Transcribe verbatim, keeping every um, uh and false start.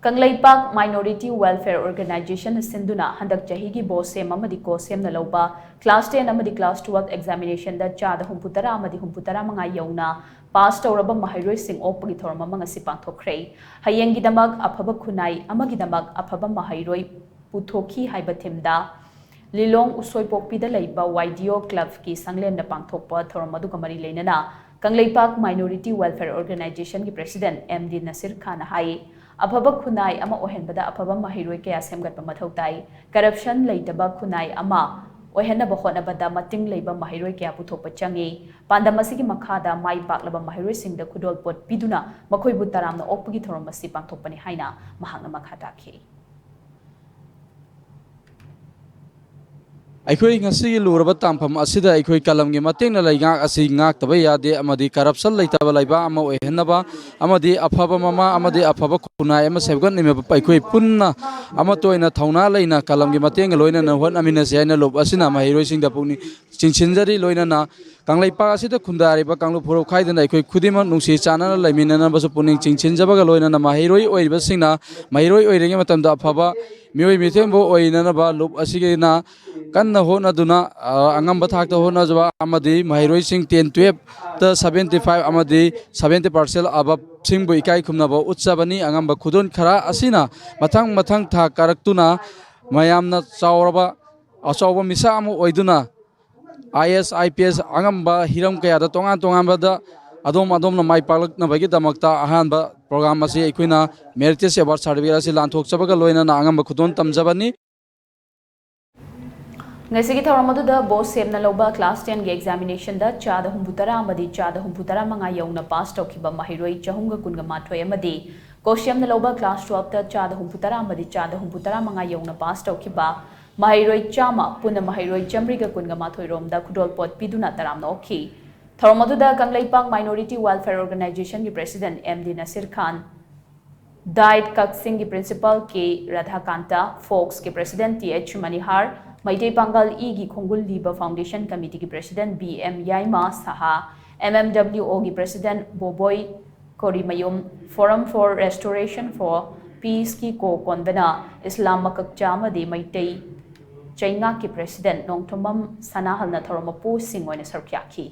Kangleipak Minority Welfare Organization ꯅ ꯁꯤꯟꯗꯨꯅ ꯍꯟꯗꯛ ꯆꯍꯤꯒꯤ BOSEM ꯑꯃꯗꯤ COHSEM ꯅ ꯂꯧꯕ class ten ꯑꯃꯗꯤ class twelve examination ꯗ ꯆꯥꯗ ꯍꯨꯝꯐꯨ ꯇꯔꯥ ꯑꯃꯗꯤ ꯍꯨꯝꯐꯨ ꯇꯔꯥ ꯃꯉꯥ ꯌꯧꯅ pass ꯇꯧꯔꯕ ꯃꯍꯩꯔꯣꯏꯁꯤꯡ ꯑꯣꯛꯄꯒꯤ ꯊꯧꯔꯝ ꯑꯃ ꯉꯁꯤ ꯄꯥꯡꯊꯣꯛꯈ꯭ꯔꯦ꯫ ꯍꯌꯦꯡꯒꯤꯗꯃꯛ ꯑꯐꯕ ꯈꯨꯟꯅꯥꯏ ꯑꯃꯒꯤꯗꯃꯛ ꯑꯐꯕ ꯃꯍꯩꯔꯣꯏ ꯄꯨꯊꯣꯛꯈꯤ ꯍꯥꯏꯕ theme ꯗ ꯂꯤꯂꯣꯡ ꯎꯁꯣꯏꯄꯣꯛꯄꯤꯗ ꯂꯩꯕ YDO club ꯀꯤ ꯁꯪꯂꯦꯟꯗ ꯄꯥꯡꯊꯣꯛꯄ ꯊꯧꯔꯝ ꯑꯗꯨꯒ ꯃꯔꯤ ꯂꯩꯅꯅ ꯀꯪꯂꯩꯄꯥꯛ Minority Welfare Organization ꯒꯤ president M D ꯅꯁꯤꯔ ꯈꯥꯟꯅ ꯍꯥꯏ, ꯑꯐꯕ ꯈꯨꯟꯅꯥꯏ ꯑꯃ ꯑꯣꯏꯍꯟꯕꯗ ꯑꯐꯕ ꯃꯍꯩꯔꯣꯏ ꯀꯌꯥ ꯁꯦꯝꯒꯠꯄ ꯃꯊꯧ ꯇꯥꯏ꯫ Corruption ꯂꯩꯇꯕ ꯈꯨꯟꯅꯥꯏ ꯑꯃ ꯑꯣꯏꯍꯟꯅꯕ ꯍꯣꯠꯅꯕꯗ ꯃꯇꯤꯡ ꯂꯩꯕ ꯃꯍꯩꯔꯣꯏ ꯀꯌꯥ ꯄꯨꯊꯣꯛꯄ ꯆꯪꯏ꯫ ꯄꯥꯟꯗꯝ ꯑꯁꯤꯒꯤ ꯃꯈꯥꯗ ꯃꯥꯏ ꯄꯥꯛꯂꯕ ꯃꯍꯩꯔꯣꯏꯁꯤꯡꯗ ꯈꯨꯗꯣꯜꯄꯣꯠ ꯄꯤꯗꯨꯅ ꯃꯈꯣꯏꯕꯨ ꯇꯔꯥꯝꯅ ꯑꯣꯛꯄꯒꯤ ꯊꯧꯔꯝ ꯑꯁꯤ ꯄꯥꯡꯊꯣꯛꯄꯅꯤ ꯍꯥꯏꯅ ꯃꯍꯥꯛꯅ ꯃꯈꯥ ꯇꯥꯈꯤ꯫ ꯑꯩꯈꯣꯏ ꯉꯁꯤꯒꯤ ꯂꯨꯔꯕ ꯇꯥꯟꯐꯝ ꯑꯁꯤꯗ ꯑꯩꯈꯣꯏ ꯀꯂꯝꯒꯤ ꯃꯇꯦꯡꯅ ꯂꯩꯉꯥꯛ ꯑꯁꯤ ꯉꯥꯛꯇꯕ ꯌꯥꯗꯦ ꯑꯃꯗꯤ corruption ꯂꯩꯇꯕ ꯂꯩꯕꯥꯛ ꯑꯃ ꯑꯣꯏꯍꯟꯅꯕ ꯑꯃꯗꯤ ꯑꯐꯕ ꯃꯃꯥ ꯑꯃꯗꯤ ꯑꯐꯕ ꯈꯨꯟꯅꯥꯏ ꯑꯃ ꯁꯦꯝꯒꯠꯅꯕ ꯑꯩꯈꯣꯏ ꯄꯨꯟꯅ ꯑꯃꯠꯇ ꯑꯣꯏꯅ ꯊꯧꯅꯥ ꯂꯩꯅ ꯀꯂꯝꯒꯤ ꯃꯇꯦꯡꯒ ꯂꯣꯏꯅꯅ ꯍꯣꯠꯅꯃꯤꯟꯅꯁꯤ ꯍꯥꯏꯅ ꯂꯨꯞ ꯑꯁꯤꯅ ꯃꯍꯩꯔꯣꯏꯁꯤꯡꯗ ꯄꯨꯛꯅꯤꯡ ꯆꯤꯡꯁꯤꯟꯖꯔꯤ꯫ ꯂꯣꯏꯅꯅ ꯀꯪꯂꯩꯄꯥꯛ ꯑꯁꯤꯗ ꯈꯨꯟꯗꯥꯔꯤꯕ ꯀꯥꯡꯂꯨꯞ ꯐꯨꯔꯨꯞ ꯈꯥꯏꯗꯅ ꯑꯩꯈꯣꯏ ꯈꯨꯗꯤꯡꯃꯛ ꯅꯨꯡꯁꯤ ꯆꯥꯟꯅꯅ ꯂꯩꯃꯤꯟꯅꯅꯕꯁꯨ ꯄꯨꯛꯅꯤꯡ ꯆꯤꯡꯁꯤꯟꯖꯕꯒ ꯂꯣꯏꯅꯅ ꯃꯍꯩꯔꯣꯏ ꯑꯣꯏꯔꯤꯕꯁꯤꯡꯅ ꯃꯍꯩꯔꯣꯏ ꯑꯣꯏꯔꯤꯉꯩ ꯃꯇꯝꯗ ꯑꯐꯕ ꯃꯤꯑꯣꯏ ꯃꯤꯊꯦꯝꯕ ꯑꯣꯏꯅꯅꯕ ꯂꯨꯞ ꯑꯁꯤꯒꯤꯅ ꯀꯟꯅ ꯍꯣꯠꯅꯗꯨꯅ, ꯑ, ꯑꯉꯝꯕ ꯊꯥꯛꯇ ꯍꯣꯠꯅꯖꯕ ꯑꯃꯗꯤ ꯃꯍꯩꯔꯣꯏꯁꯤꯡ ten twelve ꯇ seventy five ꯑꯃꯗꯤ seventy percent above ꯁꯤꯡꯕꯨ ꯏꯀꯥꯏ ꯈꯨꯝꯅꯕ ꯎꯠꯆꯕꯅꯤ꯫ ꯑꯉꯝꯕ ꯈꯨꯗꯣꯜ ꯈꯔ ꯑꯁꯤꯅ ꯃꯊꯪ ꯃꯊꯪ ꯊꯥꯛ ꯀꯥꯔꯛꯇꯨꯅ ꯃꯌꯥꯝꯅ ꯆꯥꯎꯔꯕ, ꯑꯆꯧꯕ ꯃꯤꯁꯛ ꯑꯃ ꯑꯣꯏꯗꯨꯅ IAS, IPS ꯑꯉꯝꯕ ꯍꯤꯔꯝ ꯀꯌꯥꯗ ꯇꯣꯉꯥꯟ ꯇꯣꯉꯥꯟꯕꯗ ꯑꯗꯣꯝ ꯑꯗꯣꯝꯅ ꯃꯥꯏ ꯄꯥꯛꯂꯛꯅꯕꯒꯤꯗꯃꯛꯇ ꯑꯍꯥꯟꯕ program ꯑꯁꯤ ꯑꯩꯈꯣꯏꯅ Meritorious Award Certificate ꯑꯁꯤ ꯂꯥꯟꯊꯣꯛꯆꯕꯒ ꯂꯣꯏꯅꯅ ꯑꯉꯝꯕ ꯈꯨꯗꯣꯜ ꯇꯝꯖꯕꯅꯤ꯫ ꯉꯁꯤꯒꯤ ꯊꯧꯔꯝ ꯑꯗꯨꯗ BOSEM ꯅ ꯂꯧꯕ class ten ꯒꯤ examination ꯗ ꯆꯥꯗ ꯍꯨꯝꯐꯨ ꯇꯔꯥ ꯑꯃꯗꯤ ꯆꯥꯗ ꯍꯨꯝꯐꯨ ꯇꯔꯥ ꯃꯉꯥ ꯌꯧꯅ pass ꯇꯧꯈꯤꯕ ꯃꯍꯩꯔꯣꯏ ꯆꯍꯨꯝꯒ ꯀꯨꯟꯒ ꯃꯥꯊꯣꯏ ꯑꯃꯗꯤ COHSEM ꯅ ꯂꯧꯕ class twelve ꯇ ꯆꯥꯗ ꯍꯨꯝꯐꯨ ꯇꯔꯥ ꯑꯃꯗꯤ ꯆꯥꯗ ꯍꯨꯝꯐꯨ ꯇꯔꯥ ꯃꯉꯥ ꯌꯧꯅ pass ꯇꯧꯈꯤꯕ ꯃꯍꯩꯔꯣꯏ ꯆꯥꯝꯃ, ꯄꯨꯟꯅ ꯃꯍꯩꯔꯣꯏ ꯆꯥꯃꯔꯤꯒ ꯀꯨꯟꯒ ꯃꯥꯊꯣꯏ ꯔꯣꯝꯗ ꯈꯨꯗꯣꯜꯄꯣꯠ ꯄꯤꯗꯨꯅ ꯇꯔꯥꯝꯅ ꯑꯣꯛꯈꯤ꯫ ꯊꯧꯔꯝ ꯑꯗꯨꯗ ꯀꯪꯂꯩꯄꯥꯛ Minority Welfare Organization ꯒꯤ president M D ꯅꯁꯤꯔ ꯈꯥꯟ, DIET ꯀꯛꯆꯤꯡꯒꯤ principal K ꯔꯥꯙꯥꯀꯥꯟꯇ, ꯐꯣꯛꯁꯀꯤ president T H ꯃꯅꯤꯍꯥꯔ, Meitei ꯄꯥꯡꯒꯜ ꯏꯒꯤ ꯈꯣꯡꯒꯨꯜ ꯂꯤꯕ foundation committee ꯒꯤ president B M ꯌꯥꯏꯃ ꯁꯍꯥ, M M W O ꯒꯤ president ꯕꯣꯕꯣꯏ Korimayum, Forum for Restoration for ꯄꯤꯁꯀꯤ ꯀꯣ ꯀꯣꯟꯚꯦꯅꯔ ꯏꯁꯂꯥꯝ ꯃꯀꯛꯆꯥ ꯑꯃꯗꯤ ꯃꯩꯇꯩ ꯆꯩꯉꯥꯛꯀꯤ ꯄ꯭ꯔꯦꯁꯤꯗꯦꯟꯠ ꯅꯣꯡꯊꯣꯝꯕꯝ ꯁꯅꯥꯍꯜꯅ ꯊꯧꯔꯝ ꯃꯄꯨꯁꯤꯡ ꯑꯣꯏꯅ ꯁꯔꯨꯛ ꯌꯥꯈꯤ꯫